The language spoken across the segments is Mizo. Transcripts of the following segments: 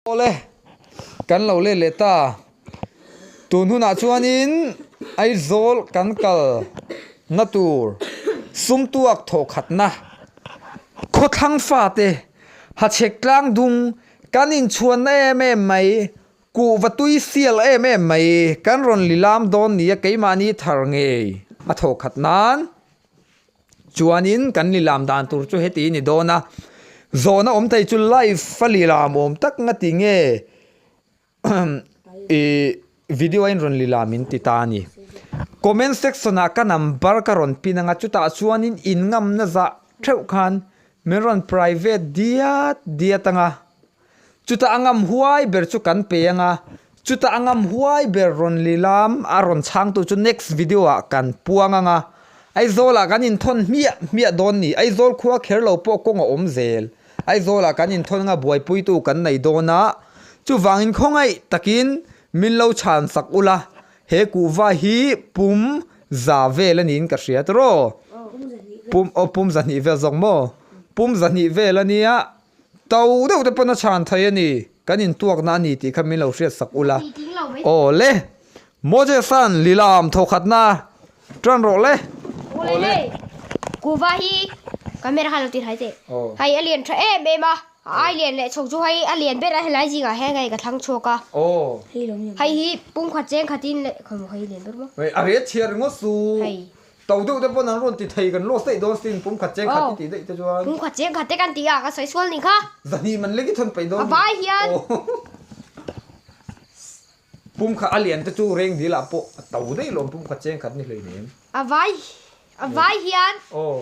Awle, kan lo let leh ta. Tun hunah chuanin Aizawl kan kal na tur sumtuak thawhkhatna khawthlang fate hachhek tlang dung kan inchhuanna em em mai, kuhva tui sial em em mai kan rawn lilam dawn nia keimahni thar ngei a thawhkhat nan. Chuanin kan lilam dan tur chu heti ni dawn a, zawhna awm thei chu live a lilam awm tak nga ti nge ih video a inrawn lilam in ti ta a ni. Comment section ah ka number ka rawn pin anga chutah chuanin in ngamna zah theuh khan min rawn private diat diat anga. Chutah a ngam huai ber chu kan pe anga, chutah a ngam huai ber rawn lilam a rawn chhangtu chu next video ah kan puang anga, Aizawl ah kan inthawn hmiah hmiah dawn ni, Aizawl khua kher lo pawh kawng a awm zel, Aizawl ah kan inthawn anga buaipuitu kan nei dawn a, chuvangin khawngaih takin min lo chhan sak ula, he kuhva hi pum za vel a niin ka hria tiraw? Pum aw pum zahnih vel zawk maw? Pum zahnih vel a nia. To deuh te pawn a chhan thei a ni, kan intuakna a ni tih kha min lo hriat sak ula. Aw le, Moses-a'n lilam thawkhatna tan rawh le. Aw le, kuhva hi camera kha lo tir hai teh. Hei a lian tha em em a, a ai lian leh chhawk chu hei a lian ber a helai zingah hian hei ka thlang chhuak a. Hei hi pumkhat cheng khatin leh khawimaw hei lian ber maw. A riat chhiar ringawt su. Hei. To deuh te pawn an rawn ti thei kan loss daih dawn sin pum khat cheng khat i tih daih te chuan. Pum khat cheng khat te kan ti a ka sawi sual nih kha. Zahnih man lek i thawn peih dawn ni. A vai hian. Pum khat a lian te chu reng dil ah pawh a to daih lawm pum khat cheng khat ni hlei nem. A vai a vai hian. Aw.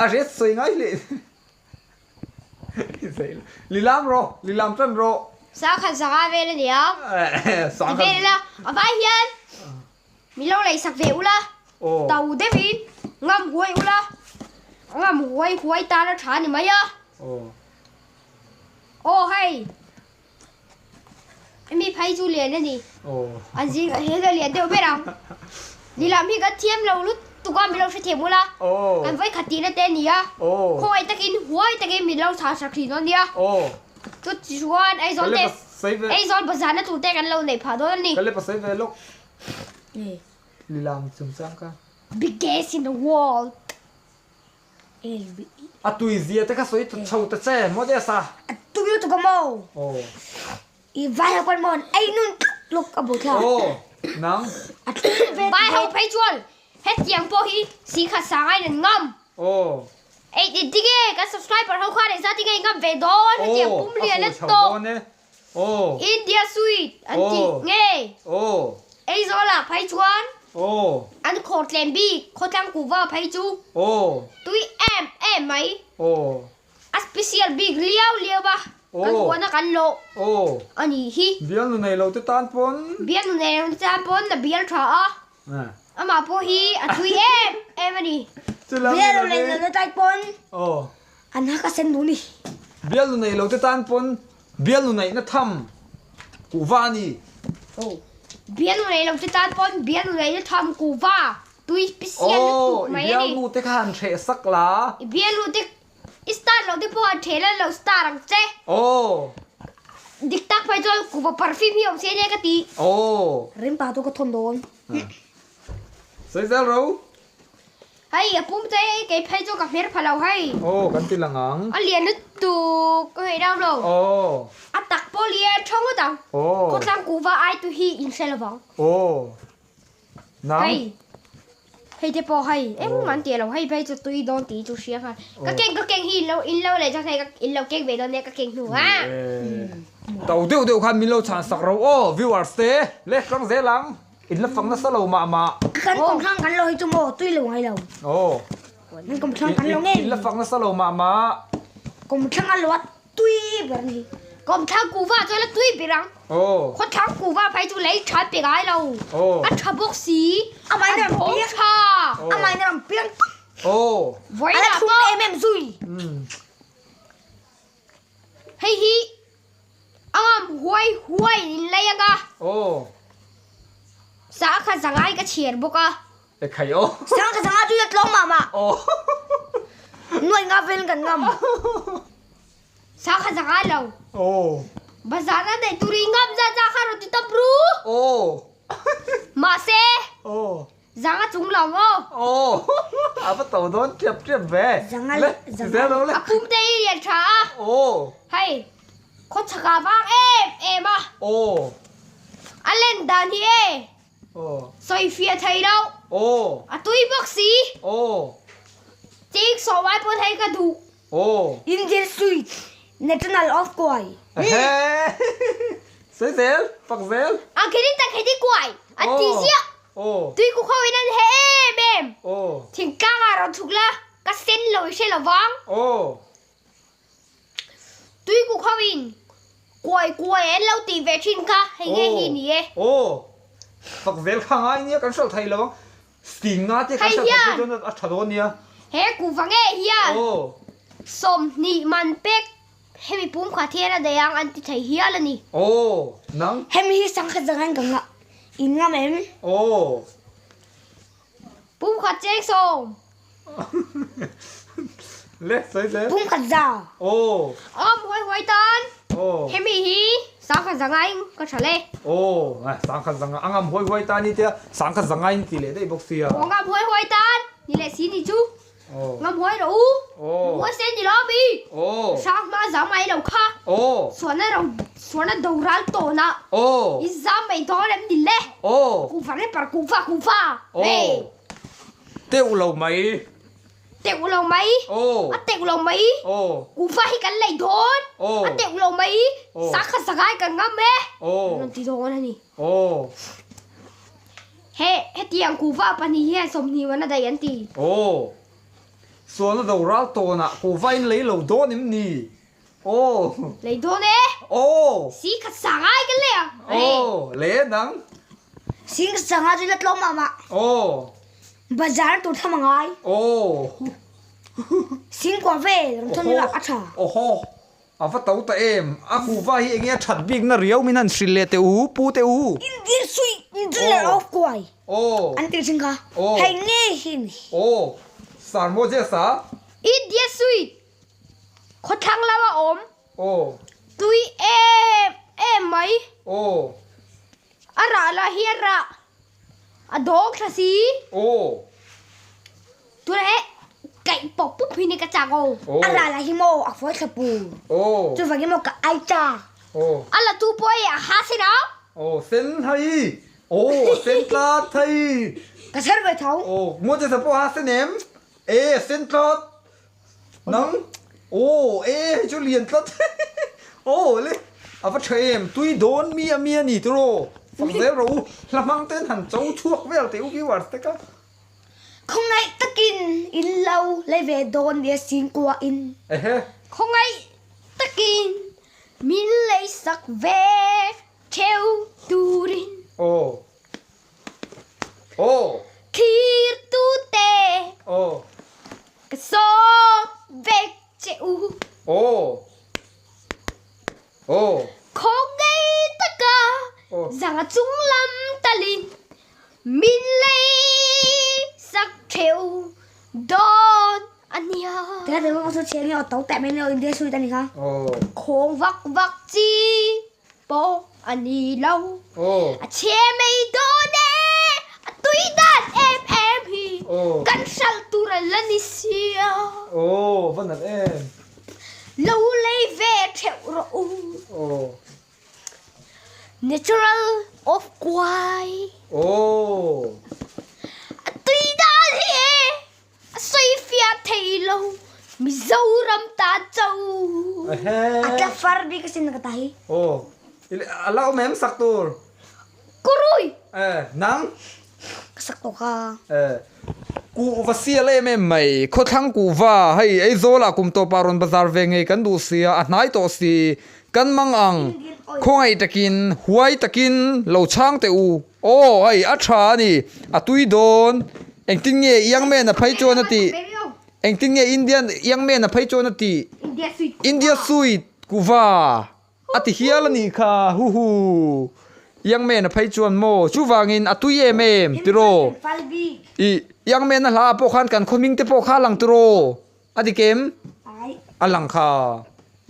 A hriat sawi ngai hle. Lilam rawh, lilam tan rawh. Sangkhat zanga vel a nia. Sangkhat. Vel ila, a vai hian min lo lei sak ve ula. To deuhin ngam huai ula. Ngam huai huai tan a tha ni mai a. Aw hei. Mi phei chu lian a ni. An zing ah hian a lian deuh ber ang. Lilam hi kan thiam lo lutuk a, min lo hrethiam ula. Kan vawi khat tihna te a ni a. Khawngaih takin huai takin min lo chhah sak thin dawn nia. Chuti chuan Aizawl te Aizawl bazarna tur te kan lo neih phah dawn a ni. Ka le pasai ve lawk. Lilam chungchang kha. Biggest in the world. A tui zia te kha sawi chho ta che maw Desa? A tui lutuk a maw? Aw. I vai ho pawn maw an ei nun tluk tluk a bu thla. Aw, nang. A tui ve. Vai ho phei chuan hetiang pawh hi singkhat sangain an ngam. Aw. Ei ti dik e, kan subscriber ho khan engzat tinge i ngam ve dawn hetiang pum lian a tawh. Aw. India sweet an tih ngei. Aw. Aizawl ah phei chuan. Aw. An khawr tlem bik khawtlang kuhva phei chu. Aw. Tui em em mai. Aw. A special bik liau liau a. Aw. Kan huana kan lawh. Aw. A nih hi. Bial nu nei lo te tan pawn. Bial nu nei lo te tan pawn a bial tha a. Amah pawh hi a tui em em a ni. Bial nu nei lo te tan pawn. Aw. An hak a sen duh ni. Bial nu nei lo te tan pawn Bialnu neihna tham kuhva a ni. Aw. Bialnu nei lo te tan pawn bialnu neihna tham kuhva tui special lutuk mai a ni. Aw, i bialnu te kha han hreh sak la. I bialnu te i star lo te pawh han hreh la lo star ang che. Aw. Dik tak phei chuan kuhva perfume hi awm se nia ka ti. Aw. Rimpa chu ka thawn dawn. Sawi zel ro. Hei a pum te kei phei chu ka hmer pha lo hei. Aw kan ti lang ang. A lian lutuk ka hei deuh lo. Aw. A tak pawh lian tha ngawt ang. Aw. Khawtlang kuhva ai tu hi in hre lovang. Aw. Nang. Hei. Hei te pawh hei engmah an ti lo hei phei chu tui dawn tih chu hria khan. Ka keng ka keng hi in lo in lo leh chuan hei in lo keng ve dawn nia ka keng hnu a. To deuh deuh khan min lo chhan sak ro aw viewers te le hrang zel ang. In la fak nasa lo mah mah. Kan kawmthlang kan lo hi chu maw tui lo ngai lo. Aw. Kan kawmthlang kan lo ngei. In la fak nasa lo mah mah. Kawmthlang a lo a tui ber ni. Kawmthlang kuhva chuan a tui ber ang. Aw. Khawthlang kuhva phei chu lei tha pe ngai lo. Aw. A tha bawk si. A mai na A bawk tha. A mai na ram piang. Aw. Vawiin A la ah thlum pawh. em em zui. Hei hi a ngam huai huai in lei ang a. Aw. Sangha zangai ka chhiar bawk a. E khai aw. Sangha zangai chu ya tlawng mah mah. Aw. Nuai nga vel kan ngam. Sangha zanga lo. Aw. Bazar a neih tur i ngam zat zat kha rawn ti tawp ru. Aw. Mahse. Aw. Zanga chung lo maw? Aw. A va to dawn tep tep ve. Zanga Le, zanga. zel lo le. A pum te hi lian tha a. Aw. Hei, khaw chhakah vang em em a. Aw. A len dan hi e. Aw. Sawi fiah thei lo. Aw. A tui bawk si. Aw. Ching sawh vai pawn hei ka duh. Aw. Indian sweet, national of kuai. Ehe. Sawi zel, fak zel. A khiti ta khiti kuai, a ti ziah. Aw. Tui ku kho in an he em em. Aw. Thingtlang ah rawn chhuk la, ka sen lo i hre lo vang. Aw. Tui ku kho in kuai kuai an lo tih ve thin kha, hei nge hi ni e. Aw. Fak zel kha ngai nia kan hralh thei lo ang. Sting nga te kan Hei hriat theih hian chuan a tha dawn nia. He kuhva nge hian Aw. 20 man pek hemi pum khat hian a daih ang an ti thei hial a ni. Aw, nang. Hemi hi sangkhat zang an ka ngah in ngam em? Aw. Pum khat cheng sawm. Le, sawi zel. Pum khat za. Aw. Awm huai huai tan. Aw. Hemi hi sangkhat zangain ka tha le. Aw, sangkhat zanga a ngam huai huai tan i tia sangkhat zangain ti leh daih bawk sia. Aw ngam huai huai tan ni leh si ni chu. Aw. Ngam huai rawh u. Aw. Huai sen ni lo mi. Aw. Hrang hma zam mai lo kha. Aw. Suana ro suana do ral tawh na. Aw. I zam mai dawn em ni le. Aw. Kuhva nge par kuhva kuhva. Aw. Teuh lo mai. Teuh lo mai. Aw. A teuh lo mai. Aw. Kuhva hi kan lei dawn. Aw. A teuh lo mai. Aw. Sakha sakai kan ngam e. Aw. An rawn ti dawn a ni. Aw. He hetiang kuhva pahnih hian 20 man a daih an ti. Aw. Sualna do ral tawnah kuhva in lei lo dawn em ni? Aw. Lei dawn e. Aw. Si khat sangai kan lei ang. Aw. Le nang. Si khat sangai chu la tlawm mah mah. Aw. Bazar tur tham a ngai. Aw. Singkua vel ram thawm ila a tha. Awhaw. A va to ta em. A kuhva hi enge a that bik na riau min han hrilh leh teh u, pu teh u. Indian sui Indian of kuai. Aw. An ti thin kha. Aw. Hei nge hi ni. Aw. Sir Moses a. Indian sui khawthlang lama awm. Aw. Tui em em mai. Aw. A rah lah hi a rah. A dawng thla si. Aw. Tuna he kaih pawp pup hi ni ka chak aw. Aw. A ral ah hi maw a fawi thla pu. Aw. Chuvangin maw ka ai ta. Aw. A la tu pawh hei a ha sen ang. Aw sen hei. Aw a sen tlat hei. Ka ser ve tho. Aw Moses-a pawh a ha sen em? E a sen tlat. Nang aw e hei chu lian tlat aw le a va tha em tui dawn mi a mi a ni tiraw fak zel rawh u hla hmang ten han cho chhuak vel teh u viewers te ka. Khawngaih takin in lo lei ve dawn nia singkua in. Ehe. Khawngaih takin min lei sak ve theu turin. Aw. Aw. Thlir tute. Aw. Ka sawm vek che u. Aw. Aw. Khaw ngei taka zanga chung lam talin min lei sak theu dawn a nia. Tuna te pawh chu chhiar nge aw to teh mai nge aw India suit a ni kha. Aw. Khawng vak vak chi pawh a ni lo. Aw. A chhe mai dawn e, a tui dan em em hi. Aw. Kan hralh tur a la ni sia. Aw, va nat em. Lo lei ve theuh rawh u. Aw. Natural of kuai. Aw. A tui dan hi e. A sawi fiah thei lo Mizoram ta cho. A tla far bik asin ka ta hi. Aw a la awm em sak tur. Kurui. Eh nang. Ka sak tawh kha. Eh kuhva sial em em mai khawthlang kuhva hei Aizawl ah kum tawp ah rawn bazar ve ngei kan duh sia a hnai tawh si kan mang ang khawngaih takin huai takin lo chhang teh u. Aw hei a tha a ni, a tui dawn. Engtin nge Young Man a phei chuan a tih? Engtin nge Indian Young Man a phei chuan a tih? India sweet kuva a ti hial a nih kha huhu. Young Man a phei chuan maw chuvangin a tui em em tiraw? Ih Young Man a hla ah pawh khan kan khawming te pawh kha a lang tiraw? A dik em? A lang kha.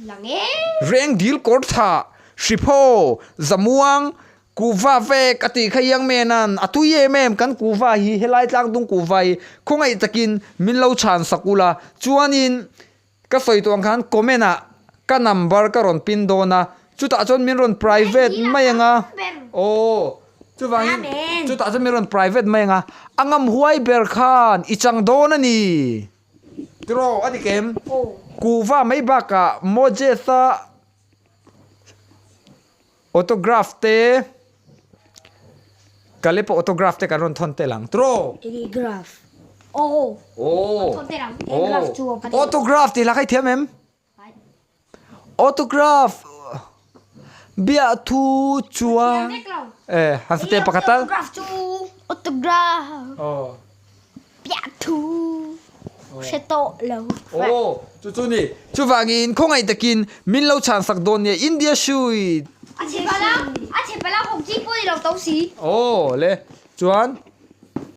Lang e. Reng dil kawr tha, Hriphaw, Zamuang, Kuhva vek a tih kha iang men an, a tui em em kan kuhva hi helai tlangdung kuhva hi khawngaih takin min lo chhan sak ula chuanin ka sawi tawh ang khan comment ah ka number ka rawn pin dawn a chutah chuan min rawn private mai anga aw chuvangin chutah chuan min rawn private mai anga a ngam huai ber khan i chang dawn a ni tiraw a dik em kuhva mai bakah Moses-a Autograph te Caleb autograph te kan rawn thawn tel ang tiraw? Autograph. Aw. Aw. Thawn tel ang. Autograph chu a Aw. Autograph tih hla kha i thiam em? Autograph biahthu chuan eh han sa teh pakhat tal. Autograph chu autograph. Aw. Piah thu hre tawh lo. Aw, chu chu ni. Chuvangin khawngaih takin min lo chhan sak dawn nia India Shui. A chhe pala, a chhe pala hawk chi pawh ni lo to si. Aw le, chuan.